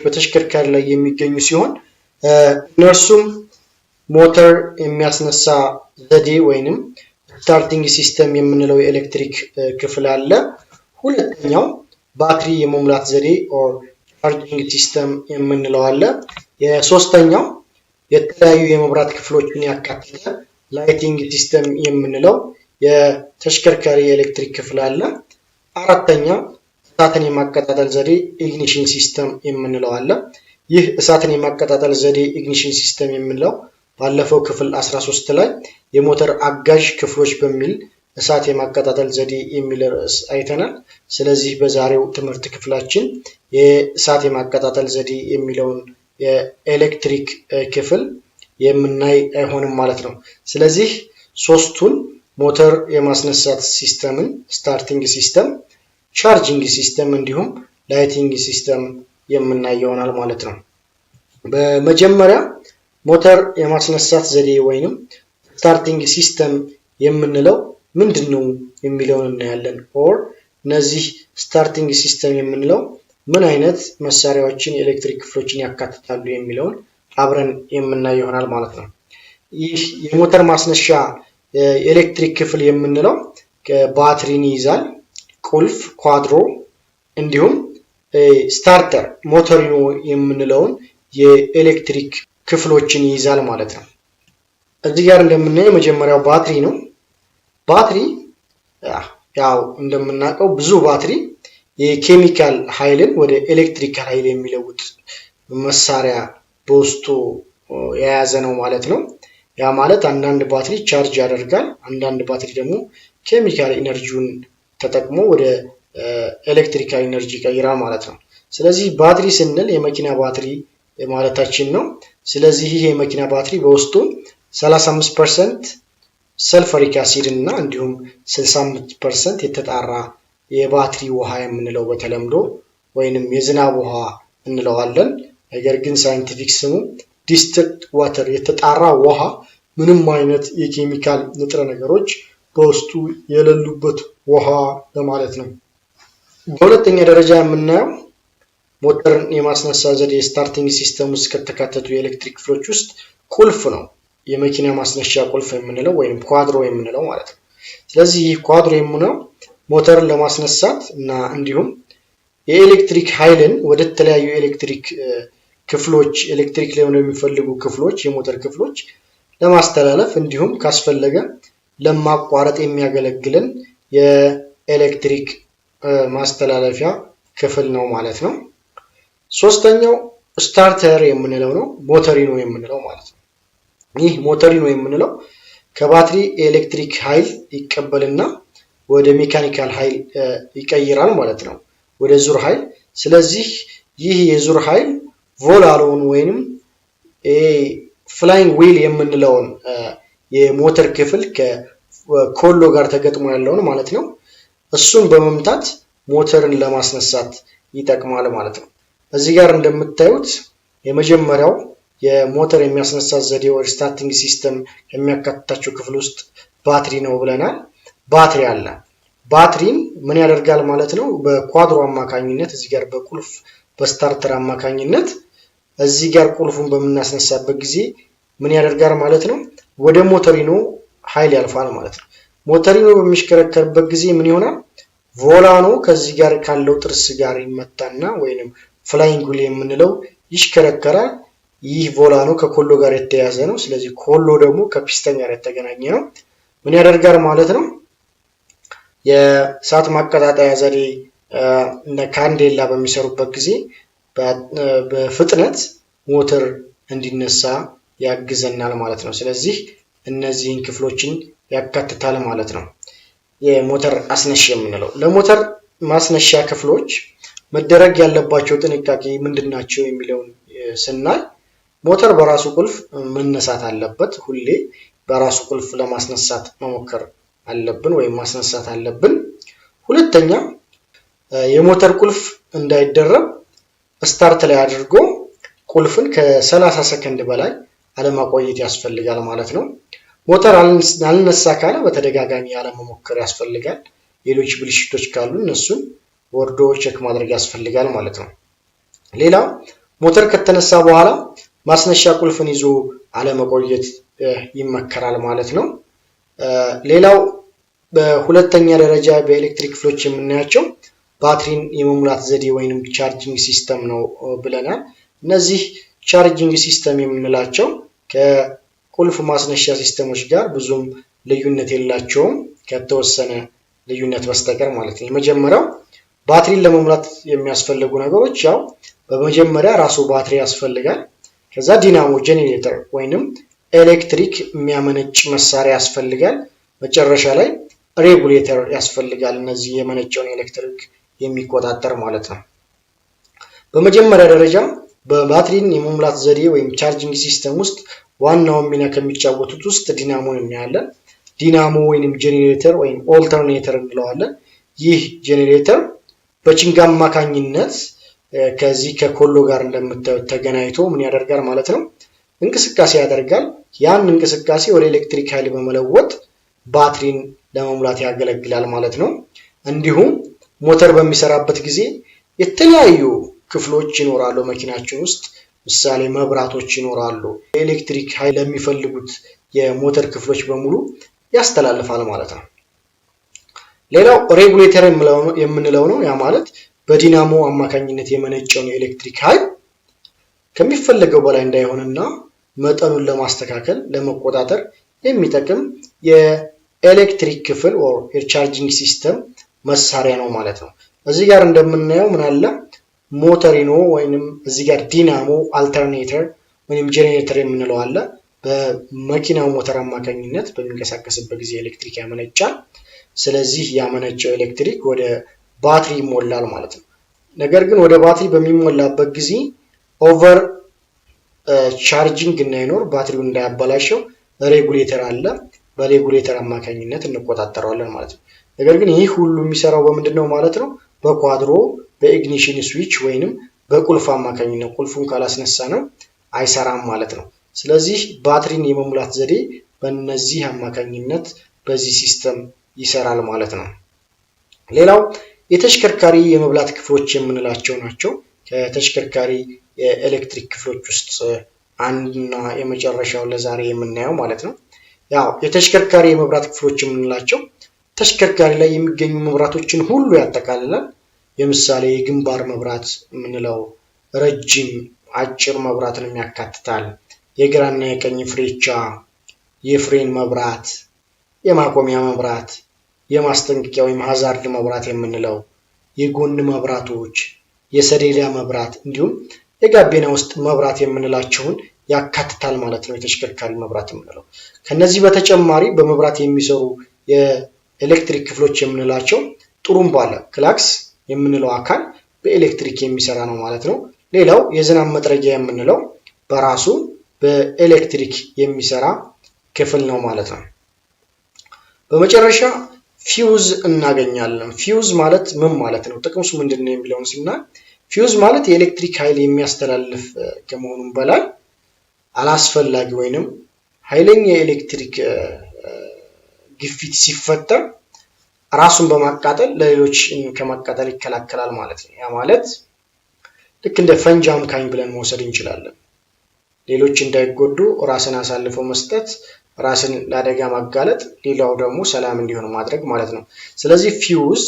በተሽከርካሪ ላይ የሚገኙ ሲሆን እነርሱም ሞተር የሚያስነሳ ዘዴ ወይንም starting system የምንለው የኤሌክትሪክ ክፍል አለ። ሁለተኛው ባትሪ የመሙላት ዘዴ or charging system የምንለው አለ። የሶስተኛው የተለያዩ የመብራት ክፍሎችን ያካተተ lighting system የምንለው የተሽከርካሪ የኤሌክትሪክ ክፍል አለ። አራተኛ እሳትን የማቀጣጠል ዘዴ ignition system የምንለው አለ። ይህ እሳትን የማቀጣጠል ዘዴ ignition system የምንለው ባለፈው ክፍል 13 ላይ የሞተር አጋዥ ክፍሎች በሚል እሳት የማቀጣጠል ዘዴ የሚል ርዕስ አይተናል። ስለዚህ በዛሬው ትምህርት ክፍላችን የእሳት የማቀጣጠል ዘዴ የሚለውን የኤሌክትሪክ ክፍል የምናይ አይሆንም ማለት ነው። ስለዚህ ሶስቱን ሞተር የማስነሳት system ን starting system፣ charging system እንዲሁም lighting system የምናይ ይሆናል ማለት ነው። በመጀመሪያ ሞተር የማስነሳት ዘዴ ወይንም starting system የምንለው ምንድን ነው የሚለውን እናያለን። Or እነዚህ starting system የምንለው ምን አይነት መሳሪያዎችን የኤሌክትሪክ ክፍሎችን ያካትታሉ የሚለውን አብረን የምናይ ይሆናል ማለት ነው። ይህ የሞተር ማስነሻ የኤሌክትሪክ ክፍል የምንለው ባትሪን ይይዛል፣ ቁልፍ፣ ኳድሮ እንዲሁም starter ሞተሪኖ የምንለውን የኤሌክትሪክ ክፍሎችን ይይዛል ማለት ነው። እዚህ ጋር እንደምናየው የመጀመሪያው ባትሪ ነው። ባትሪ ያው እንደምናውቀው ብዙ ባትሪ የኬሚካል ኃይልን ወደ electrical ኃይል የሚለውጥ መሳሪያ በውስጡ የያዘ ነው ማለት ነው። ያ ማለት አንዳንድ ባትሪ charge ያደርጋል፣ አንዳንድ ባትሪ ደግሞ chemical energy ውን ተጠቅሞ ወደ electrical energy ይቀይራል ማለት ነው። ስለዚህ ባትሪ ስንል የመኪና ባትሪ ማለታችን ነው። ስለዚህ ይህ የመኪና ባትሪ በውስጡ 35% sulfuric acid እና እንዲሁም 65% የተጣራ የባትሪ ውሃ የምንለው በተለምዶ ወይንም የዝናብ ውሃ እንለዋለን። ነገር ግን scientific ስሙ distilled water፣ የተጣራ ውሃ፣ ምንም አይነት የኬሚካል ንጥረ ነገሮች በውስጡ የሌሉበት ውሃ ለማለት ነው። በሁለተኛ ደረጃ የምናየው ሞተርን የማስነሳ ዘዴ starting system ውስጥ ከተካተቱ የኤሌክትሪክ ክፍሎች ውስጥ ቁልፍ ነው። የመኪና ማስነሻ ቁልፍ የምንለው ወይም ኳድሮ የምንለው ማለት ነው። ስለዚህ ይህ ኳድሮ የምንለው ሞተርን ለማስነሳት እና እንዲሁም የኤሌክትሪክ ኃይልን ወደ ተለያዩ ኤሌክትሪክ ክፍሎች፣ ኤሌክትሪክ ሊሆኑ የሚፈልጉ ክፍሎች፣ የሞተር ክፍሎች ለማስተላለፍ እንዲሁም ካስፈለገ ለማቋረጥ የሚያገለግልን የኤሌክትሪክ ማስተላለፊያ ክፍል ነው ማለት ነው። ሶስተኛው starter የምንለው ነው፣ ሞተሪኖ የምንለው ማለት ነው። ይህ ሞተሪኖ የምንለው ከባትሪ የኤሌክትሪክ ኃይል ይቀበልና ወደ mechanical ኃይል ይቀይራል ማለት ነው፣ ወደ ዙር ኃይል። ስለዚህ ይህ የዙር ኃይል ቮላሎን ወይንም flying wheel የምንለውን የሞተር ክፍል ከኮሎ ጋር ተገጥሞ ያለውን ማለት ነው፣ እሱን በመምታት ሞተርን ለማስነሳት ይጠቅማል ማለት ነው። እዚህ ጋር እንደምታዩት የመጀመሪያው የሞተር የሚያስነሳ ዘዴ ወይ starting system የሚያካትታቸው ክፍል ውስጥ ባትሪ ነው ብለናል። ባትሪ አለ። ባትሪን ምን ያደርጋል ማለት ነው? በኳድሮ አማካኝነት እዚህ ጋር በቁልፍ በ starter አማካኝነት እዚህ ጋር ቁልፉን በምናስነሳበት ጊዜ ምን ያደርጋል ማለት ነው? ወደ ሞተሪኖ ኃይል ያልፋል ማለት ነው። ሞተሪኖ በሚሽከረከርበት ጊዜ ምን ይሆናል? ቮላኖ ከዚህ ጋር ካለው ጥርስ ጋር ይመታና ወይንም flying wheel የምንለው ይሽከረከራል። ይህ ቮላኖ ከኮሎ ጋር የተያያዘ ነው። ስለዚህ ኮሎ ደግሞ ከፒስተን ጋር የተገናኘ ነው። ምን ያደርጋል ማለት ነው? የእሳት ማቀጣጠያ ዘዴ እንደ ካንዴላ በሚሰሩበት ጊዜ በፍጥነት ሞተር እንዲነሳ ያግዘናል ማለት ነው። ስለዚህ እነዚህን ክፍሎችን ያካትታል ማለት ነው። የሞተር አስነሺ የምንለው ለሞተር ማስነሻ ክፍሎች መደረግ ያለባቸው ጥንቃቄ ምንድን ናቸው የሚለውን ስናይ ሞተር በራሱ ቁልፍ መነሳት አለበት። ሁሌ በራሱ ቁልፍ ለማስነሳት መሞከር አለብን ወይም ማስነሳት አለብን። ሁለተኛ የሞተር ቁልፍ እንዳይደረብ start ላይ አድርጎ ቁልፍን ከ30 ሰከንድ በላይ አለማቆየት ያስፈልጋል ማለት ነው። ሞተር አልነሳ ካለ በተደጋጋሚ ያለመሞከር ያስፈልጋል። ሌሎች ብልሽቶች ካሉ እነሱን ወርዶ check ማድረግ ያስፈልጋል ማለት ነው። ሌላው ሞተር ከተነሳ በኋላ ማስነሻ ቁልፍን ይዞ አለመቆየት ይመከራል ማለት ነው። ሌላው በሁለተኛ ደረጃ በኤሌክትሪክ ክፍሎች የምናያቸው ባትሪን የመሙላት ዘዴ ወይንም charging system ነው ብለናል። እነዚህ charging system የምንላቸው ከቁልፍ ማስነሻ system ኦች ጋር ብዙም ልዩነት የላቸውም ከተወሰነ ልዩነት በስተቀር ማለት ነው። የመጀመሪያው ባትሪን ለመሙላት የሚያስፈልጉ ነገሮች ያው በመጀመሪያ ራሱ ባትሪ ያስፈልጋል። ከዛ ዲናሞ ጄኔሬተር ወይንም ኤሌክትሪክ የሚያመነጭ መሳሪያ ያስፈልጋል። መጨረሻ ላይ regulator ያስፈልጋል። እነዚህ የመነጨውን ኤሌክትሪክ የሚቆጣጠር ማለት ነው። በመጀመሪያ ደረጃ በባትሪን የመሙላት ዘዴ ወይም charging system ውስጥ ዋናውን ሚና ከሚጫወቱት ውስጥ ዲናሞን እናያለን። ዲናሞ ወይንም ጄኔሬተር ወይም alternator እንለዋለን። ይህ ጄኔሬተር በችንጋ አማካኝነት ከዚህ ከኮሎ ጋር እንደምታዩት ተገናኝቶ ምን ያደርጋል ማለት ነው? እንቅስቃሴ ያደርጋል። ያን እንቅስቃሴ ወደ ኤሌክትሪክ ኃይል በመለወጥ ባትሪን ለመሙላት ያገለግላል ማለት ነው። እንዲሁም ሞተር በሚሰራበት ጊዜ የተለያዩ ክፍሎች ይኖራሉ መኪናችን ውስጥ፣ ምሳሌ መብራቶች ይኖራሉ። የኤሌክትሪክ ኃይል ለሚፈልጉት የሞተር ክፍሎች በሙሉ ያስተላልፋል ማለት ነው። ሌላው regulator የምንለው ነው። ያ ማለት በዲናሞ አማካኝነት የመነጨውን የኤሌክትሪክ ኃይል ከሚፈለገው በላይ እንዳይሆንና መጠኑን ለማስተካከል፣ ለመቆጣጠር የሚጠቅም የኤሌክትሪክ ክፍል የ charging system መሳሪያ ነው ማለት ነው። እዚህ ጋር እንደምናየው ምን አለ? ሞተሪኖ ወይንም እዚህ ጋር ዲናሞ፣ alternator ወይም ጄኔሬተር የምንለው አለ። በመኪናው ሞተር አማካኝነት በሚንቀሳቀስበት ጊዜ ኤሌክትሪክ ያመነጫል። ስለዚህ ያመነጨው ኤሌክትሪክ ወደ ባትሪ ይሞላል ማለት ነው። ነገር ግን ወደ ባትሪ በሚሞላበት ጊዜ over charging እንዳይኖር፣ ባትሪውን እንዳያበላሸው regulator አለ። በ regulator አማካኝነት እንቆጣጠረዋለን ማለት ነው። ነገር ግን ይህ ሁሉ የሚሰራው በምንድን ነው ማለት ነው? በኳድሮ፣ በ ignition switch ወይንም በቁልፍ አማካኝነት፣ ቁልፉን ካላስነሳነው አይሰራም ማለት ነው። ስለዚህ ባትሪን የመሙላት ዘዴ በእነዚህ አማካኝነት በዚህ system ይሰራል ማለት ነው። ሌላው የተሽከርካሪ የመብራት ክፍሎች የምንላቸው ናቸው። ከተሽከርካሪ የኤሌክትሪክ ክፍሎች ውስጥ አንዱና የመጨረሻው ለዛሬ የምናየው ማለት ነው። ያው የተሽከርካሪ የመብራት ክፍሎች የምንላቸው ተሽከርካሪ ላይ የሚገኙ መብራቶችን ሁሉ ያጠቃልላል። ለምሳሌ የግንባር መብራት የምንለው ረጅም፣ አጭር መብራትንም ያካትታል። የግራና የቀኝ ፍሬቻ፣ የፍሬን መብራት፣ የማቆሚያ መብራት፣ የማስጠንቀቂያ ወይም hazard መብራት የምንለው፣ የጎን መብራቶች፣ የሰሌዳ መብራት እንዲሁም የጋቢና ውስጥ መብራት የምንላቸውን ያካትታል ማለት ነው። የተሽከርካሪ መብራት የምንለው። ከነዚህ በተጨማሪ በመብራት የሚሰሩ የኤሌክትሪክ ክፍሎች የምንላቸው ጥሩምባ አለ፣ ክላክስ የምንለው አካል በኤሌክትሪክ የሚሰራ ነው ማለት ነው። ሌላው የዝናብ መጥረጊያ የምንለው በራሱ በኤሌክትሪክ የሚሰራ ክፍል ነው ማለት ነው። በመጨረሻ ፊውዝ እናገኛለን። ፊውዝ ማለት ምን ማለት ነው? ጥቅሙስ ምንድን ነው የሚለውን ስናይ ፊውዝ ማለት የኤሌክትሪክ ኃይል የሚያስተላልፍ ከመሆኑም በላይ አላስፈላጊ ወይንም ኃይለኛ የኤሌክትሪክ ግፊት ሲፈጠር ራሱን በማቃጠል ለሌሎች ከማቃጠል ይከላከላል ማለት ነው። ያ ማለት ልክ እንደ ፈንጂ አምካኝ ብለን መውሰድ እንችላለን። ሌሎች እንዳይጎዱ ራስን አሳልፎ መስጠት፣ ራስን ለአደጋ ማጋለጥ፣ ሌላው ደግሞ ሰላም እንዲሆን ማድረግ ማለት ነው። ስለዚህ ፊውዝ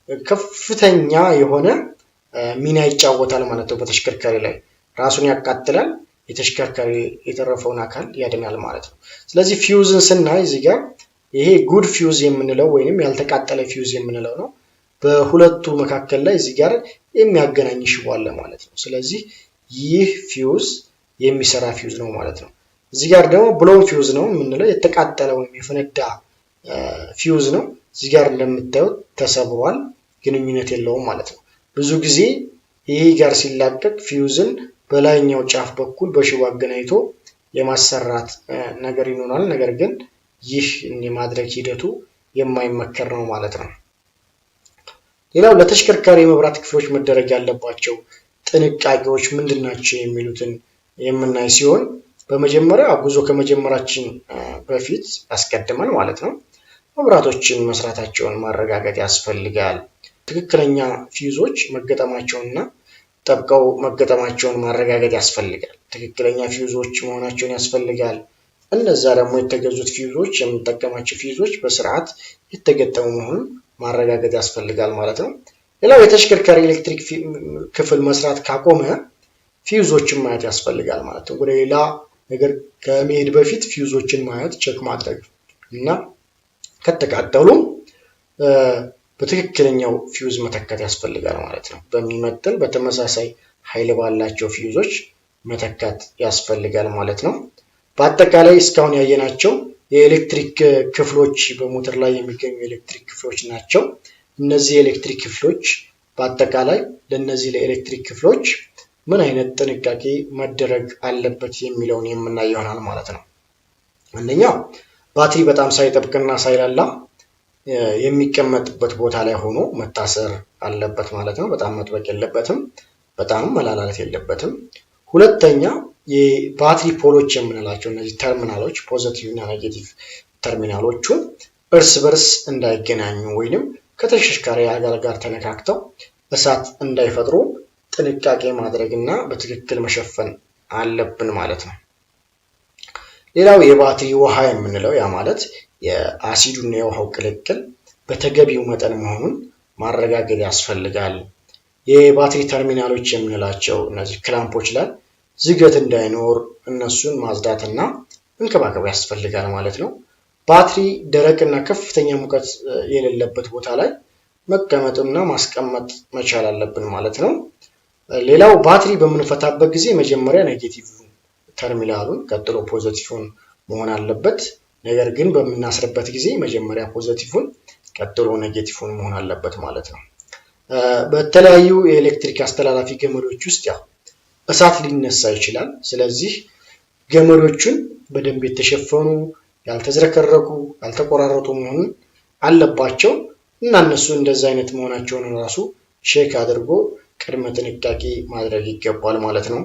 ከፍተኛ የሆነ ሚና ይጫወታል ማለት ነው። በተሽከርካሪ ላይ ራሱን ያቃጥላል፣ የተሽከርካሪ የተረፈውን አካል ያድናል ማለት ነው። ስለዚህ ፊውዝን ስናይ እዚህ ጋር ይሄ good fuse የምንለው ወይንም ያልተቃጠለ ፊውዝ የምንለው ነው። በሁለቱ መካከል ላይ እዚህ ጋር የሚያገናኝ ሽቦ አለ ማለት ነው። ስለዚህ ይህ ፊውዝ የሚሰራ ፊውዝ ነው ማለት ነው። እዚህ ጋር ደግሞ blown fuse ነው የምንለው፣ የተቃጠለ ወይም የፈነዳ ፊውዝ ነው። እዚህ ጋር እንደምታዩት ተሰብሯል፣ ግንኙነት የለውም ማለት ነው። ብዙ ጊዜ ይሄ ጋር ሲላቀቅ ፊውዝን በላይኛው ጫፍ በኩል በሽቦ አገናኝቶ የማሰራት ነገር ይኖራል። ነገር ግን ይህ የማድረግ ሂደቱ የማይመከር ነው ማለት ነው። ሌላው ለተሽከርካሪ የመብራት ክፍሎች መደረግ ያለባቸው ጥንቃቄዎች ምንድን ናቸው የሚሉትን የምናይ ሲሆን በመጀመሪያ ጉዞ ከመጀመራችን በፊት አስቀድመን ማለት ነው መብራቶችን መስራታቸውን ማረጋገጥ ያስፈልጋል። ትክክለኛ ፊውዞች መገጠማቸውንና ጠብቀው መገጠማቸውን ማረጋገጥ ያስፈልጋል። ትክክለኛ ፊውዞች መሆናቸውን ያስፈልጋል። እነዛ ደግሞ የተገዙት ፊውዞች፣ የምንጠቀማቸው ፊውዞች በስርዓት የተገጠሙ መሆኑን ማረጋገጥ ያስፈልጋል ማለት ነው። ሌላው የተሽከርካሪ ኤሌክትሪክ ክፍል መስራት ካቆመ ፊውዞችን ማየት ያስፈልጋል ማለት ነው። ወደ ሌላ ነገር ከመሄድ በፊት ፊውዞችን ማየት፣ check ማድረግ እና ከተቃጠሉ በትክክለኛው ፊውዝ መተካት ያስፈልጋል ማለት ነው። በሚመጥን፣ በተመሳሳይ ኃይል ባላቸው ፊውዞች መተካት ያስፈልጋል ማለት ነው። በአጠቃላይ እስካሁን ያየናቸው የኤሌክትሪክ ክፍሎች በሞተር ላይ የሚገኙ የኤሌክትሪክ ክፍሎች ናቸው። እነዚህ የኤሌክትሪክ ክፍሎች፣ በአጠቃላይ ለእነዚህ ለኤሌክትሪክ ክፍሎች ምን አይነት ጥንቃቄ መደረግ አለበት የሚለውን የምናይ ይሆናል ማለት ነው። አንደኛው ባትሪ በጣም ሳይጠብቅና ሳይላላ የሚቀመጥበት ቦታ ላይ ሆኖ መታሰር አለበት ማለት ነው። በጣም መጥበቅ የለበትም፣ በጣም መላላት የለበትም። ሁለተኛ የባትሪ pole ኦች የምንላቸው እነዚህ terminal ኦች፣ positive እና negative terminal ኦቹ እርስ በርስ እንዳይገናኙ ወይንም ከተሽከርካሪ አካል ጋር ተነካክተው እሳት እንዳይፈጥሩ ጥንቃቄ ማድረግ እና በትክክል መሸፈን አለብን ማለት ነው። ሌላው የባትሪ ውሃ የምንለው፣ ያ ማለት የአሲዱና የውሃው ቅልቅል በተገቢው መጠን መሆኑን ማረጋገጥ ያስፈልጋል። የባትሪ ተርሚናሎች የምንላቸው እነዚህ clamp ኦች ላይ ዝገት እንዳይኖር እነሱን ማጽዳትና መንከባከብ ያስፈልጋል ማለት ነው። ባትሪ ደረቅና ከፍተኛ ሙቀት የሌለበት ቦታ ላይ መቀመጥና ማስቀመጥ መቻል አለብን ማለት ነው። ሌላው ባትሪ በምንፈታበት ጊዜ መጀመሪያ negative terminal ኡን ቀጥሎ positive ን መሆን አለበት። ነገር ግን በምናስርበት ጊዜ መጀመሪያ positive ን ቀጥሎ negative ን መሆን አለበት ማለት ነው። በተለያዩ የኤሌክትሪክ አስተላላፊ ገመዶች ውስጥ ያው እሳት ሊነሳ ይችላል። ስለዚህ ገመዶቹን በደንብ የተሸፈኑ፣ ያልተዝረከረኩ፣ ያልተቆራረጡ መሆን አለባቸው እና እነሱ እንደዛ አይነት መሆናቸውን ራሱ check አድርጎ ቅድመ ጥንቃቄ ማድረግ ይገባል ማለት ነው።